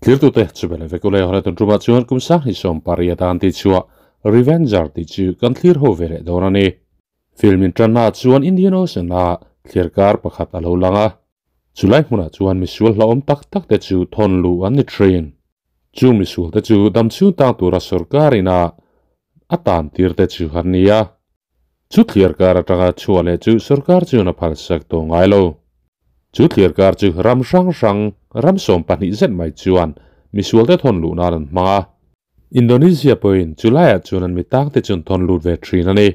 Thiltute chubele vekule horetun tuma chuan kumsa hi som paria tan ti chua Revenger ti chu kan thlir ho vele donani filmin tranna chuan Indian Ocean a thlir kar pakhat alo langa chulai hmuna chuan misual hlaom tak tak te chu thon lu an ni train chu misual te chu dam chu tang tura sarkarina atan tir te chu hania chu thlir kar atanga chuale chu sarkar chu na phal sak to ngai lo chu thlir kar chu ram rang rang ram som pahnih zet mai chuan misual te thon lu na an hmanga Indonesia point chulaya chuan an mi tak te chun thon lut ve thin ani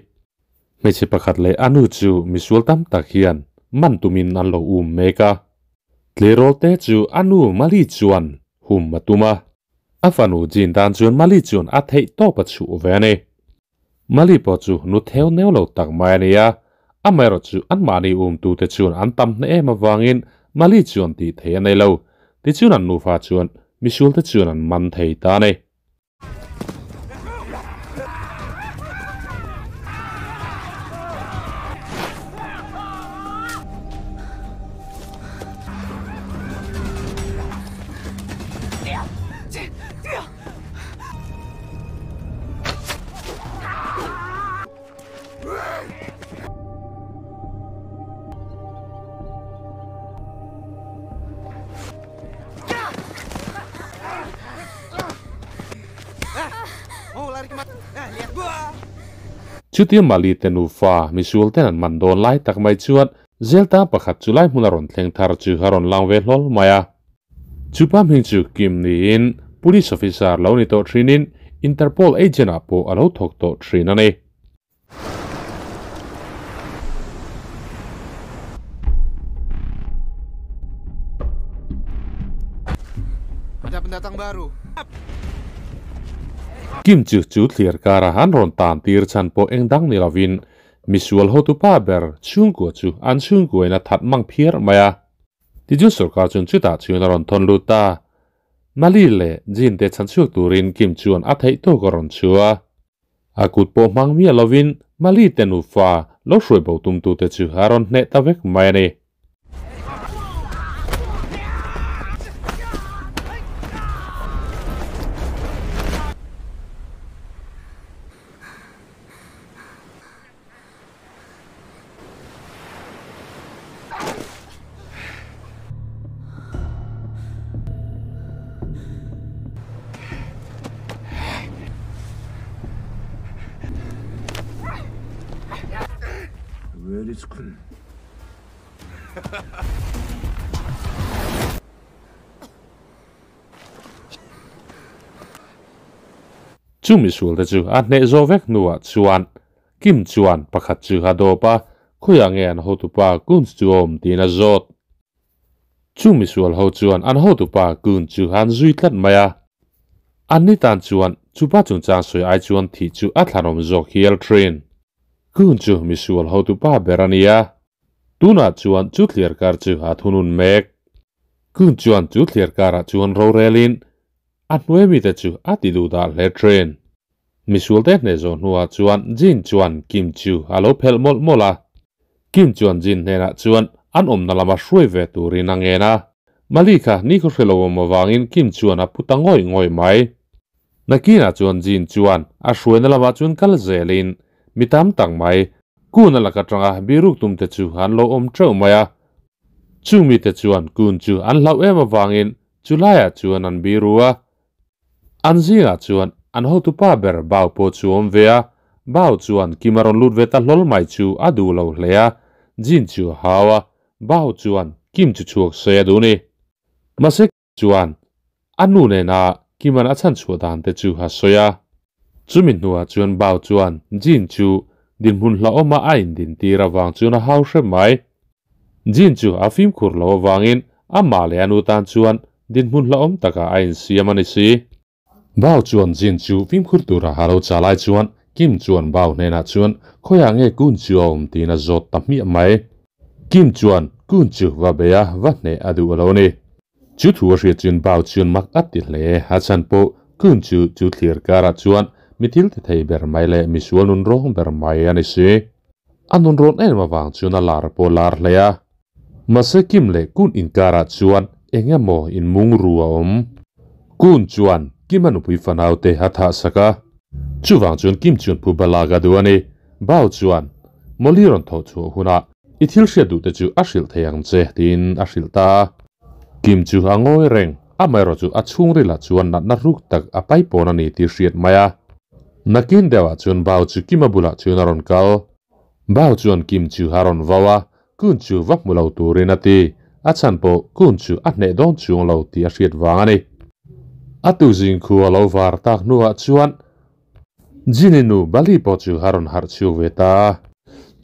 hmeichhe pakhat leh anu chu misual tam tak hian man tumin an lo meka tlerol te chu anu mali chuan hum matuma afanu jin dan chuan mali chuan a thei to pa chu ve ani mali po chu nu theu neu lo tak mai ania amero chu an mani tu te chuan an tam na em awangin mali chuan ti thei anei lo ti chuan an nufa chuan misual te chuan an man thei ta nei. Chutia mali te nufa misual ten an man dawn lai tak mai chuan zelta pakhat chulai hmuna rawn thleng thar chu haron lang ve hlol maia chupa hming chu kim niin police officer lo ni tawh thinin Interpol agent ah pawh alo thawk tawh thin ani. Ada pendatang baru. Kim chu chu thlir kara han ron tan tir chan po engdang ni lovin misual ho tu pa ber chungko chu an chungko ina that mang phiar maya ti chu sarkar chun chuta chuna ron thon lu ta mali le jin te chan chuk turin kim chuan a thei to koron chua akut po mang mi lovin mali te nu fa lo hrui bo tum tu te chu haron hne ta vek mai ni. Chu misual te chu a hne zo vek nuwa chuan kim chuan pakhat chu ha do pa khuya nge an ho tu pa kun chu om tin a zot chu misual ho chuan an ho tu pa kun chu han zui tlat maya an ni tan chuan chupa chung chang soi ai chuan thi chu a thlanom zok hial train kun chu misual ho tu pa berania tuna chuan chu thlir kar chu ha thunun mek kun chuan chu thlir kara chuan ro relin a hnuai mi te chu a ti du da hle train misual te hne zo hnuah chuan jin chuan kim chu alo phel mol mola kim chuan jin hnena chuan an awmna lama hruai ve turin a ngena mali kha ni khaw hrelo awm awangin kim chuan a puta ngawi ngawi mai nakina chuan jin chuan a hruaina lama chuan kal zelin mitam tak mai kun a laka tanga biruk tum te chu an lo awm theuh mai a chu mi te chuan kun chu an hlau em awangin chulaiah chuan an biru a an zinga chuan an ho tu pa ber bau po chu awm ve a bau chuan kimaron lut ve ta hlol mai chu a du lo hle a jin chu hawa bau chuan kim chu chuak se a du ni mase chuan anu ne na kiman a chan chu dan te chu ha soya chumin hnuah chuan bau chuan jin chu din hun hla awma a in din tir awang chuan a hau hre mai jin chu a fim khur lo awangin ama le anu tan chuan din hun hla awm taka a in siam ani si. Bao chuan jin chu fim khur tura halo chalai chuan kim chuan bao hnena chuan khoya nge kun chu awm tin a zawt ta hmiah mai kim chuan kun chu va beia va hne a duh alo ni chu thu a hriat chuan bao chuan mak a ti hle a chan pawh kun chu chu thlir kara chuan mi thil ti thei ber mai leh misual nun rawng ber mai ani si a nun rawn em awang chuan a lar pawh lar hle a mase kim leh kun inkara chuan engemaw in mung ru a awm. Kun chuan Kima nupui fanau te a thah sak a. Chuvang chuan Kim chuan Pu Balaga duh a ni. Bao chuan, Mawli rawn tho chhuah hunah i thil hriat duh te chu a hrilh thei ang che, tiin a hrilh ta a. Kim chu a ngawi reng, amaherawh chu a chhungril ah chuan natna ruk tak a pai pawn a ni tih hriat mai a. Nakin deuh ah chuan Bao chu Kima bulah chuan a rawn kal. Bao chuan Kim chu a rawn vau a, Kun chu va hmu lo turin a ti. A chhan pawh Kun chu a hneh dawn chuang lo tih a hriat vang a ni. A tu zing khu a lo var tak hnuah chuan Jin-i nu Bali pawh chu a rawn harh chhuak ve ta a.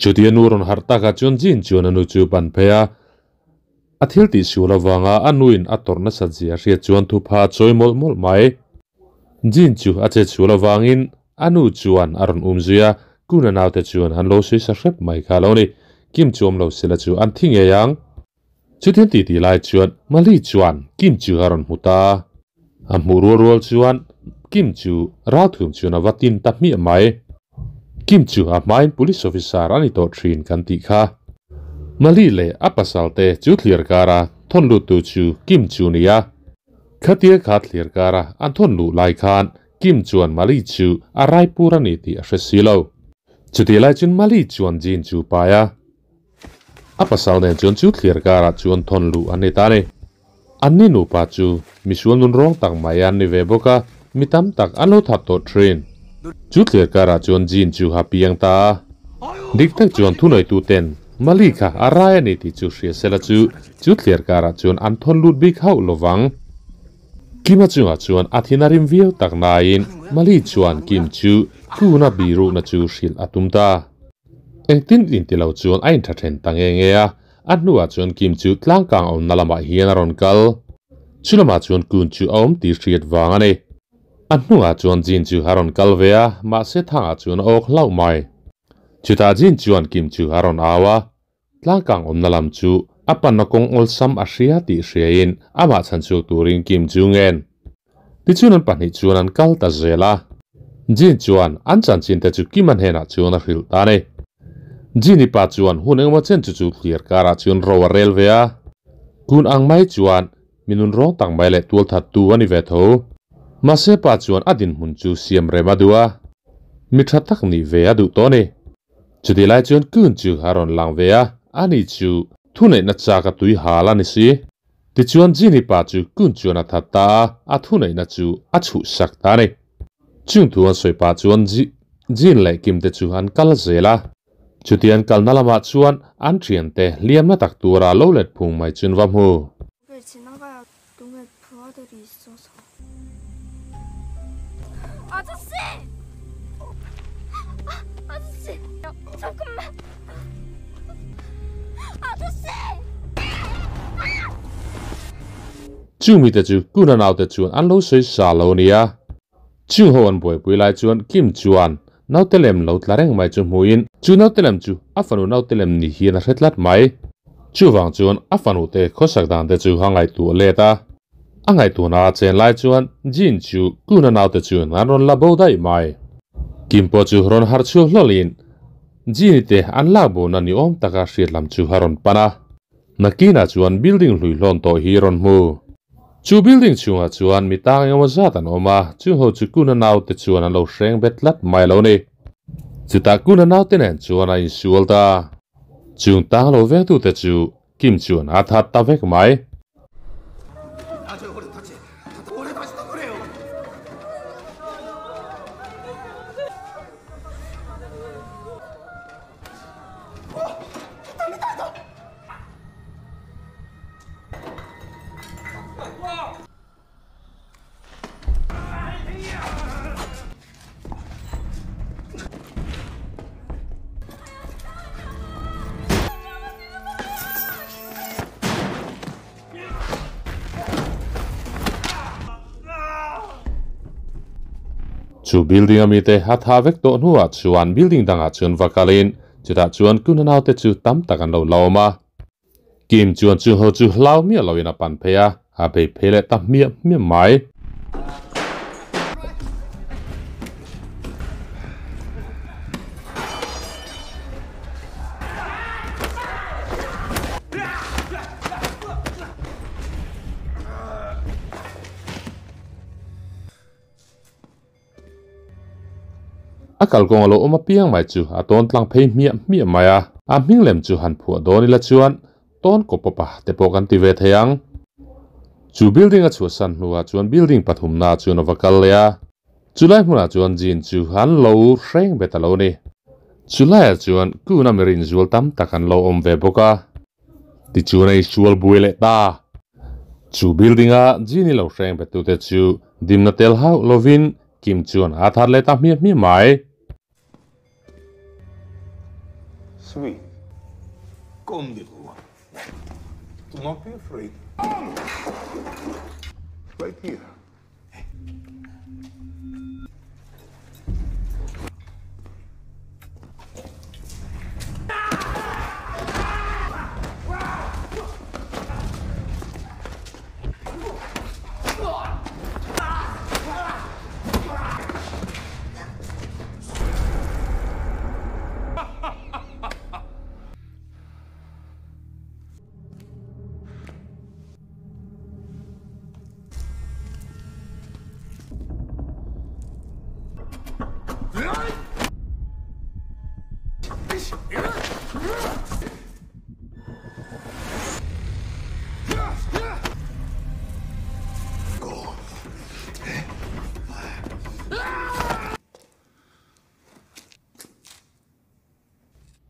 Chutia nu rawn harh takah chuan Jin chuan a nu chu pan phei a. A thil tih sual avanga a nuin a tawrh nasat zia a hriat chuan thupha a chawi mawlh mawlh mai. Jin chu a che chhual avangin a nu chuan a rawn um zui a, Kuna naute chuan an lo sawi sa hrep mai kha lo ni. Kim chu awm lo sela chu an thi ngei ang. Chutiang tih tih lai chuan Mali chuan Kim chu a rawn hmu ta. A hmuh rual rual chuan Kim chu ralthum chuan a va tin ta hmiah mai. Kim chu a hmain police officer a ni tawh thin kan tih kha. Mali leh a pasal te chu thlir kara thawn lut tu chu Kim chu nia. Khatia kha thlir kara an thawn luh lai khan Kim chuan Mali chu a raipur a ni tih a hre si lo. Chutih lai chuan Mali chuan Jin chu pai a. A pasal nen chuan chu thlir karah chuan thawn luh an ni ta a ni. Anni nupa chu misual nun rawng tak mai an ni ve bawk a, mi tam tak an lo that tawh thin. Chu thlir karah chuan Jin chu a piang ta a. Dik tak chuan thunawihtu ten Mali kha a rai a ni tih chu hria sela chu chu thlir karah chuan an thawn lut bik hauh lovang. Kima chungah chuan a thin a rim viau tak nain Mali chuan Kim chu tuna bihrukna chu hrilh a tum ta. Engtin inti lo chuan a intha then ta nge nge a, a hnuah chuan Kim chu tlangkang awmna lamah hian a rawn kal. Chu lamah chuan Kun chu a awm tih hriat vang a ni. A hnungah chuan Jin chu a rawn kal ve a, mahse thangah chuan a awk hlauh mai. Chutah Jin chuan Kim chu a rawn au a, tlangkang awmna lam chu a panna kawng awlsam a hria tih hriain amah chhan chhuak turin Kim chu ngen. Tichuan an pahnih chuan an kal ta zel a. Jin chuan an chanchin te chu Kima hnenah chuan a hrilh ta a ni. Jin-i pa chuan hun engemaw chen chu chu thlir karah chuan ro a rel ve a. Kun ang mai chuan mi nun rawng tak mai leh tual that tu a ni ve tho. Mahse pa chuan a dinhmun chu siam rem a duh a. Mi tha tak nih ve a duh tawh a ni. Chutih lai chuan Kun chu a rawn lang ve a, ani chu thuneihna chak a tui hal a ni si. Tichuan Jin-i pa chu Kun chuan a that ta a, a thuneihna chu a chhuhsak ta a ni. Chung thu an sawi pah chuan Jin leh Kim te chu an kal zel a. Chuti an kalna lamah chuan an thiante hliamna tak tura lo let phung mai chuan va hmu. Chung mite chu Kuna naute chuan an lo sawi sa lo nia. Chung ho an buaipui lai chuan Kim chuan naute lem lo tla reng mai chu hmuin chu naute lem chu a fanu naute lem ni hian a hre tlat mai. Chuvang chuan a fanute khawsak dan te chu a ngaihtuah let a. A ngaihtuahna a chen lai chuan Jin chu Kuna naute chuan an rawn la bo daih mai. Kim pawh chu rawn harh chhuak hlawlin Jin-i te an lak bona ni awm taka hriat lam chu a rawn pan a. Nakinah chuan building hlui hlawn tawh hi rawn hmu. Chu building chhungah chuan mi tang engemaw zat an awm a, chung ho chu Kuna naute chuan an lo hreng bet tlat mai lo ni. Chutah Kuna naute nen chuan a insual ta. Chung tang lo vengtute chu Kim chuan a that ta vek mai. Chu building a mite a tha vek tawh hnuah chuan building dangah chuan va kalin chutah chuan Kuna naute chu tam tak an lo la awm a. Kim chuan chu ho chu hlau miah loin a pan phei a, a bei phei leh ta hmiah hmiah mai. A kalkawng a lo awm apiang mai chu a tawn tlang phei hmiah hmiah mai a, a hming lem chu han phuah dawn ila chuan tawn kawp awpa te pawh kan ti ve thei ang. Chu building a chhuahsan hnuah chuan building pathumna chuan a va kal leh a, chulai hmunah chuan Jean chu an lo hreng bet a lo ni. Chulaiah chuan Kuna mirin zual tam tak an lo awm ve bawk a, tichuan a insual buai leh ta. Chu building a Jean-i lo hreng bettute chu dimna tel hauh lovin Kim chuan a that leh ta hmiah hmiah mai. Sweet. Come little one. Do not be afraid. Right here.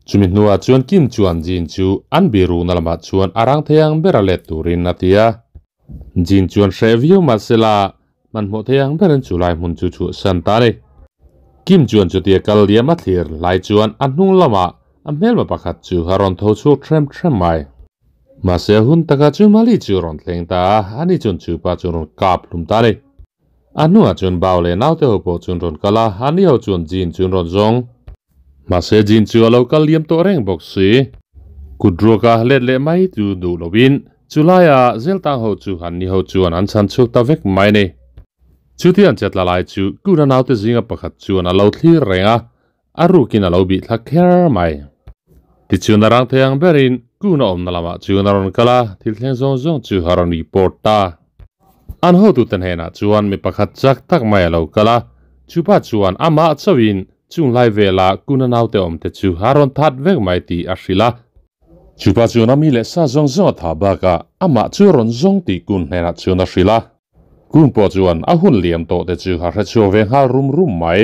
Chumi hnuah chuan Kim chuan Jin chu an birukna lamah chuan a rang thei ang bera let turin a ti a. Jin chuan hreh viau mahsela hmanhmawh thei ang berin chu lai hmun chu chhuahsan ta a ni. Kim chuan chutia kal liam a thlir lai chuan a hnung lamah a hmelma pakhat chu a rawn tho chhuak threm threm mai. Mahse a hun takah chu Mali chu a rawn thleng ta a, ani chuan chu pa chu a rawn kap hlum ta a ni. A hnungah chuan Bao leh naute ho pawh chuan rawn kal a, ani ho chuan Jin chu an rawn zawng. Mahse Jin chu a lo kal liam tawh reng bawk si. Kut ruaka let leh mai chu duh loin chu laia Zeltang ho chu an ni ho chuan an chhan chhuak ta vek mai a ni. Chuti an chetla lai chu Kuna naute zinga pakhat chuan a lo thlir reng a, a rukin a lo bih thla kher mai. Tichuan a rang thei ang berin Kuna awmna lamah chuan a rawn kal a, thil thleng zawng zawng chu a rawn report ta. An hotute hnenah chuan mi pakhat chak tak mai a lo kal a, chupa chuan amah chauhin chung lai vela Kuna naute awmte chu a rawn that vek mai tih a hrilh a. Chupa chuan a mi leh sa zawng zawng a tha bakah amah chu a rawn zawng tih Kun hnenah chuan a hrilh a. Kun pawh chuan a hun liam tawh te chu a hre chhuak ve nghal rum rum mai.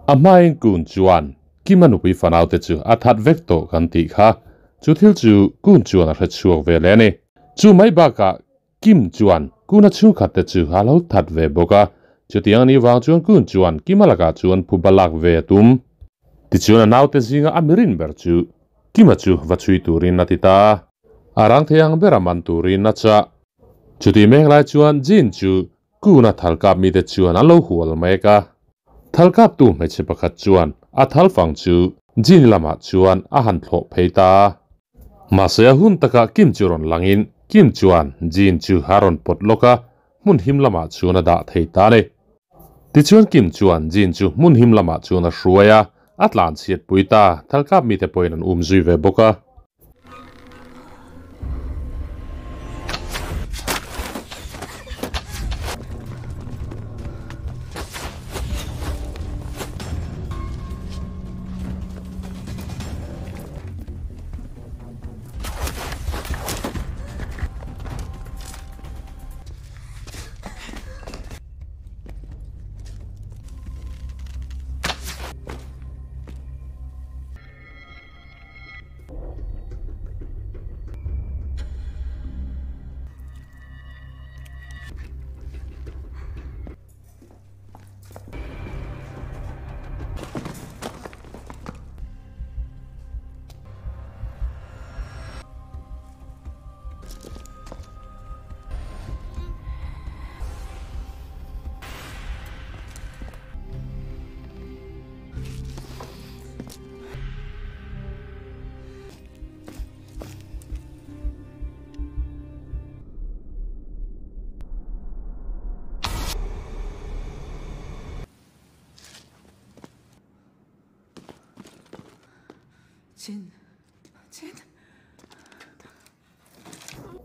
A hmain Kun chuan Kima nupui fanaute chu a that vek tawh kan tih kha. Chu thil chu Kun chuan a hre chhuak ve leh a ni. Chu mai bakah Kim chuan Kuna chhungkhat te chu a lo that ve bawk a. Chutiang a nih vang chuan Kun chuan Kima lakah chuan phuba lak ve a tum. Tichuan a naute zinga a mirin ber chu Kima chu va chhui turin a ti ta a. A rang thei ang bera man turin a chah. Chutih mek lai chuan Jin chu Kuna thalkap mite chuan an lo hual mek a. Thalkaptu hmeichhe pakhat chuan a thalfang chu Jin lamah chuan a han thlawh phei ta a. Mahse a hun takah Kim chu rawn langin Kim chuan Jin chu a rawn pawt lawk a, hmun him lamah chuan a dah thei ta a ni. Tichuan Kim chuan Jin chu hmun him lamah chuan a hruai a, a tlanchhiat pui ta, thalkap mite pawhin an um zui ve bawk a.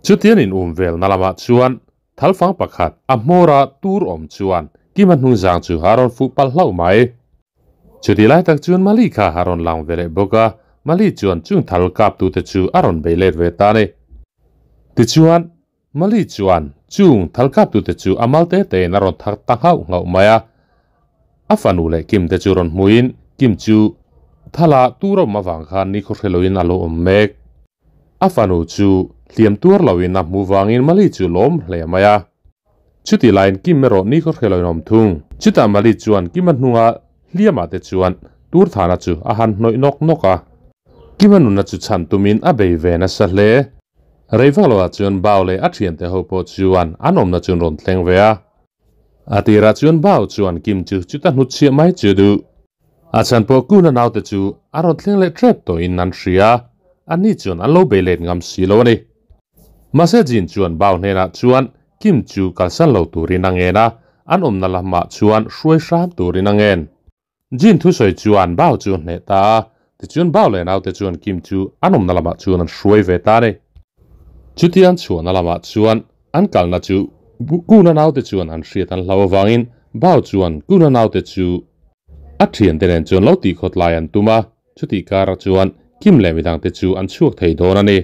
Chutian in um velna lamah chuan thalfang pakhat a hmawra tur awm chuan Kima hnungzang chu a rawn fuh palh hlauh mai. Chuti lai tak chuan Mali kha a rawn lang ve leh bawk a, Mali chuan chung thal kap tute chu a rawn bei let ve ta a ni. Tichuan, Mali chuan chung thal kap tute chu a mal te tein a rawn thak ta nghauh nghauh mai a. A fanu leh Kim te chu rawn hmuin Kim chu thala tur a awm avang khan nikhaw hre loin a lo awm mek. A fanu chu hliam tuar loin a hmu vangin Mali chu lawm hle mai a. Chuti laiin Kim erawh nikhaw hre loin a awm thung. Chutah Mali chuan Kima hnunga hliamah te chuan Turthana chu a han hnawih nawk nawk a. Kima nunna chu chhan tumin a bei ve nasa hle. Rei vak loah chuan Bao leh a thiante ho pawh chuan an awmna chu an rawn thleng ve a. A tirah chuan Bao chuan Kim chu chuta hnutchhiah mai chu duh. A chhan pawh Kuna naute chu a rawn thleng leh tep tawhin an hria. Anni chuan an lo bei let ngam si lo a ni. Mahse Jin chuan Bao hnenah chuan Kim chu kalsan lo turin a ngen a, an awmna lamah chuan hruai hram turin a ngen. Jin thusawi chuan Bao chu a hneh ta a, tichuan Bao leh naute chuan Kim chu an awmna lamah chuan an hruai ve ta a ni. Chuti an chhuahna lamah chuan an kalna chu Kuna naute chuan an hriat an hlau avangin Bao chuan Kuna naute chu a thiante nen chuan lo tihkhawt lai an tum a, chutih karah chuan Kim leh midangte chu an chhuak thei dawn a ni.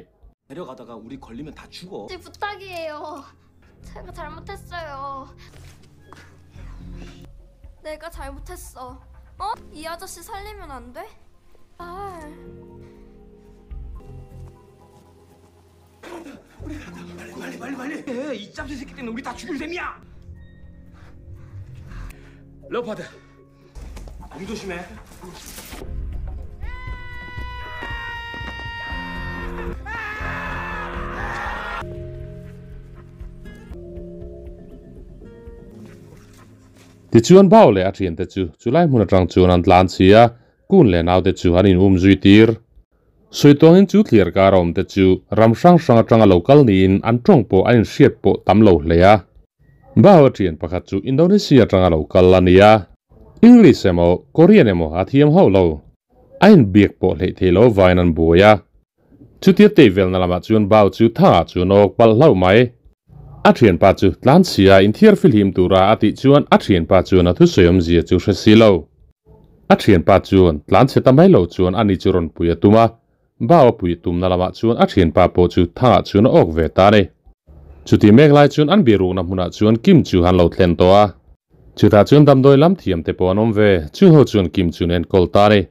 제가 잘못했어요. 내가 잘못했어. 어? 이 아저씨 살리면 안 돼? 아. 빨리 빨리 빨리 빨리. 이 짭새 새끼 때문에 우리 다 죽일 셈이야. 레오파드. 몸 조심해. Tichuan Bao leh a thiante chu chulai hmun atang chuan an tlan chhi a, Kun leh naute chu an in um zui tir. Sawi tuangin chu thliar kar a awm te chu ram hrang hrang atanga lo kal niin an tawng pawh a inhriat pawh tam lo hle a. Bao a thian pakhat chu Indonesia atanga lo kal a ni a, English emaw Korean emaw a thiam hauh lo. A inbiak pawh hleih thei lo vain an buai a. Chutia tei velna lamah chuan Bao chu thangah chuan a awk palh hlauh mai. A thianpa chu tlanchhia inthiar fihlim tura a tih chuan a thianpa chuan a thusawi awmzia chu hre si lo. A thianpa chuan tlanchhe ta mai lo chuan ani chu rawn pui a tum a, Bao a pui tumna lamah chuan a thianpa pawh chu thangah chuan a awk ve ta a ni. Chuti mek lai chuan an birukna hmunah chuan Kim chu han lo thlen tawh a. Chutah chuan damdawi lam thiam te pawh an awm ve, chu ho chuan Kim chu an enkawl ta a ni.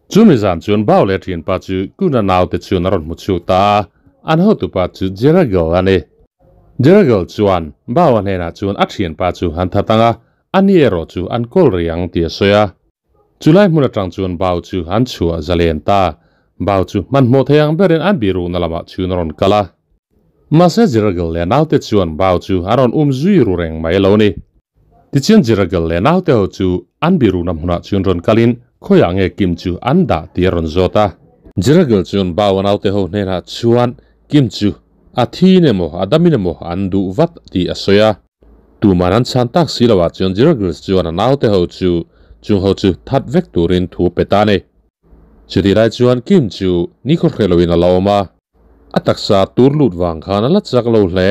Chumi zan chuan Bao leh thianpa chu Kuna naute chuan a rawn hmu chhuak ta a, an hotupa chu Jeragal a ni. Jeragal chuan Bao a hnenah chuan a thianpa chu han that ang a, ani erawh chu an kawl rei ang tih a sawi a. Chulai hmun atang chuan Bao chu an chhuah zalen ta. Bao chu hmanhmawh thei ang berin an birukna lamah chuan a rawn kal a. Mahse Jeragal leh naute chuan Bao chu a rawn um zui ru reng mai lo ni. Tichuan Jeragal leh naute ho chu an birukna hmunah chuan rawn kalin khawiah nge Kim chu an dah tih a rawn zawt a. Jeragal chuan Bao a naute ho hnenah chuan Kim chu a thiin emaw a damin emaw an duh vat tih a sawi a. Tuman an chhan tak si loah chuan Jeragal chuan a naute ho chu chung ho chu that vek turin thu pe ta a ni. Chutih lai chuan Kim chu nikhaw hre loin a la awm a. A taksa tur lut vang khan a la chak lo hle.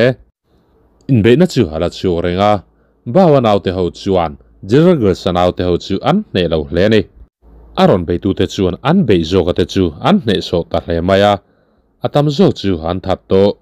Inbeihna chu a la chhuak reng a, Bao-a naute ho chuan Jeraglesa naute ho chu an hneh lo hle a ni. A rawn beitute chuan an beih zawka te chu an hnehsawh ta hle mai a, a tam zawk chu an that tawh.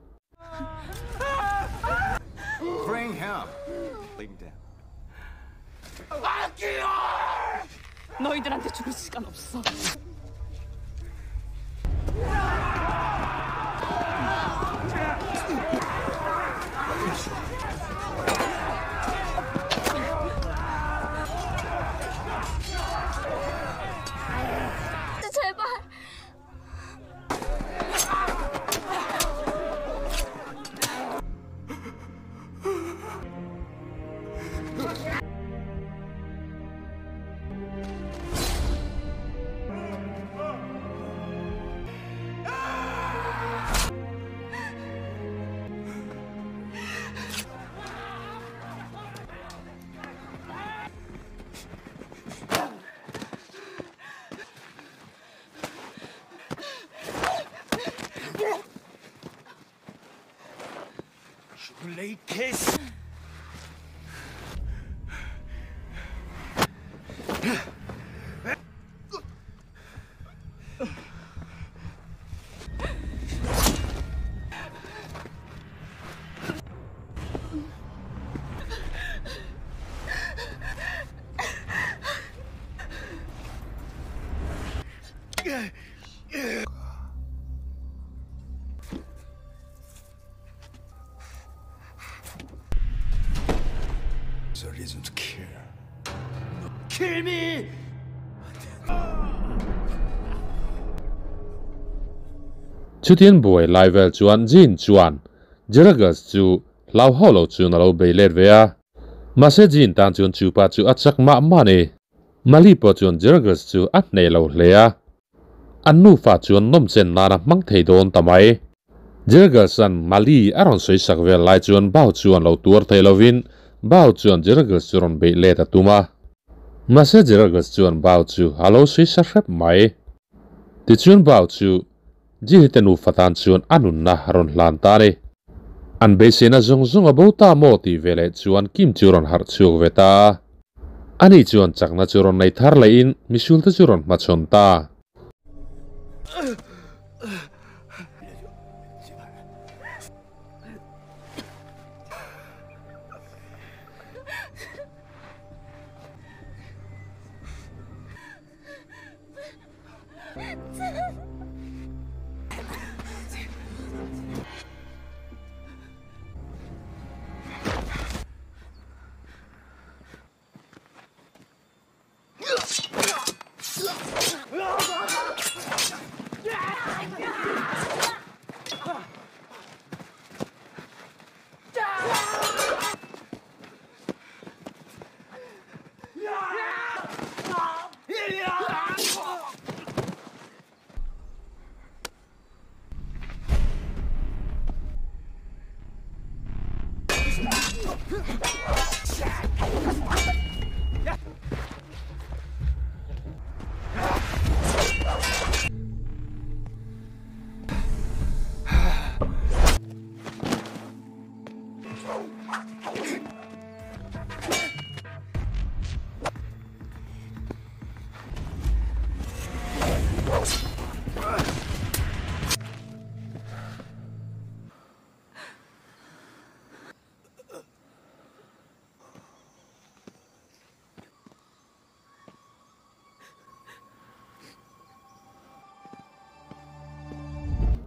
There's a reason to kill. Kill me! Chutin buai lai vel chuan Jin chuan Jiragas chu hlau hauh lo chuan a lo bei let ve a. Mahse Jin tan chuan chu pa chu a chak mah mah a ni. Mali pawh chuan Jiragas chu a hneh lo hle a. An nufa chuan nawmchen nana hmang thei dawn ta mai. Jiragas an Mali a rawn sawi sak vel lai chuan Bao chuan lo tuar thei lovin Bao chuan Jiragas chu rawn beih let a tum a. Mahse Jiragas chuan Bao chu a lo sawi sa hrep mai. Tichuan Bao chu Jin te nufa tan chuan a nunna a rawn hlan ta a ni. An beiseina zawng zawng a bo ta maw tih veleh chuan Kim chu rawn harh chhuak ve ta a. Ani chuan chakna chu rawn nei thar lehin misual te chu rawn hmachhawn ta.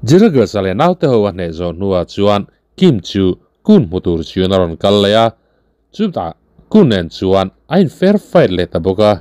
Jiragas a leh naute ho a hneh zawh hnuah chuan Kim chu Kun hmu tur chuan a rawn kal leh a, chutah Kun nen chuan a in fair fight leh ta bawk a.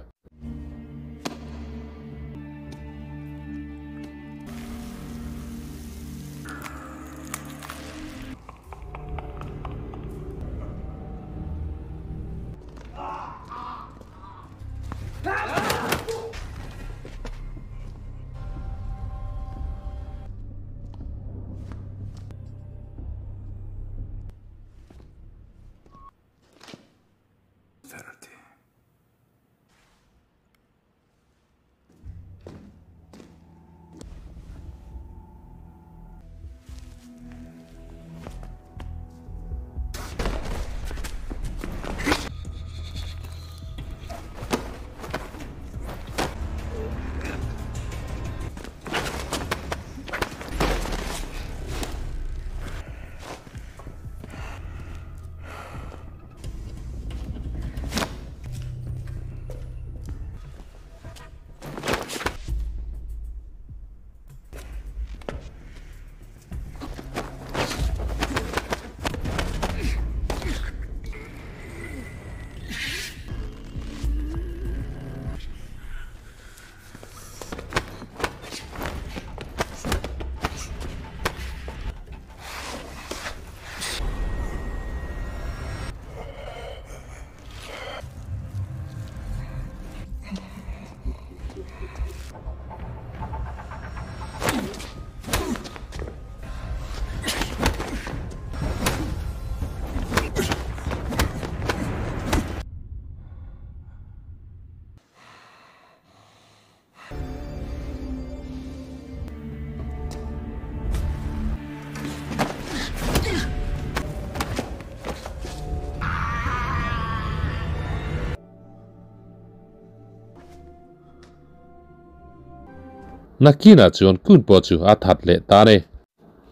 Nakinah chuan Kun pawh chu a that leh ta a ni.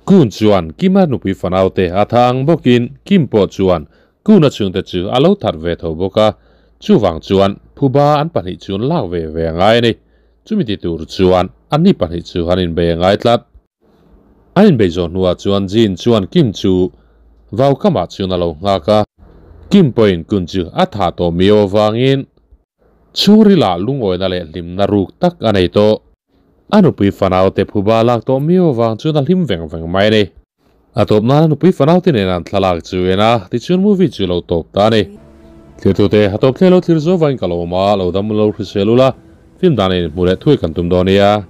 Kun chuan Kima nupui fanaute a tha ang bawkin Kim pawh chuan Kuna chhungte chu a lo that ve tho bawk a, chuvang chuan phuba an pahnih chu an lak ve ve a ngai a ni. Chumi ti tur chuan anni pahnih chu an inbei a ngai tlat. An inbei zawh hnuah chuan Jin chuan Kim chu vau kamah chuan a lo nghak a. Kim pawhin kun chu a thah tawh miau avangin chhungrila lungawina leh hlimna ruk tak a nei tawh. A nupui fanaute phuba lak tawh miau avang chuan a hlim veng veng mai a ni. A tawp nan a nupui fanaute nen an thlalak chu en a, tichuan movie chu lo tawp ta a ni. Thiltute a tawp thleh lo thlir zo vain ka lo awm a, lo dam lo hrisel ula, film dan in hmuh leh thuai kan tum dawn nia.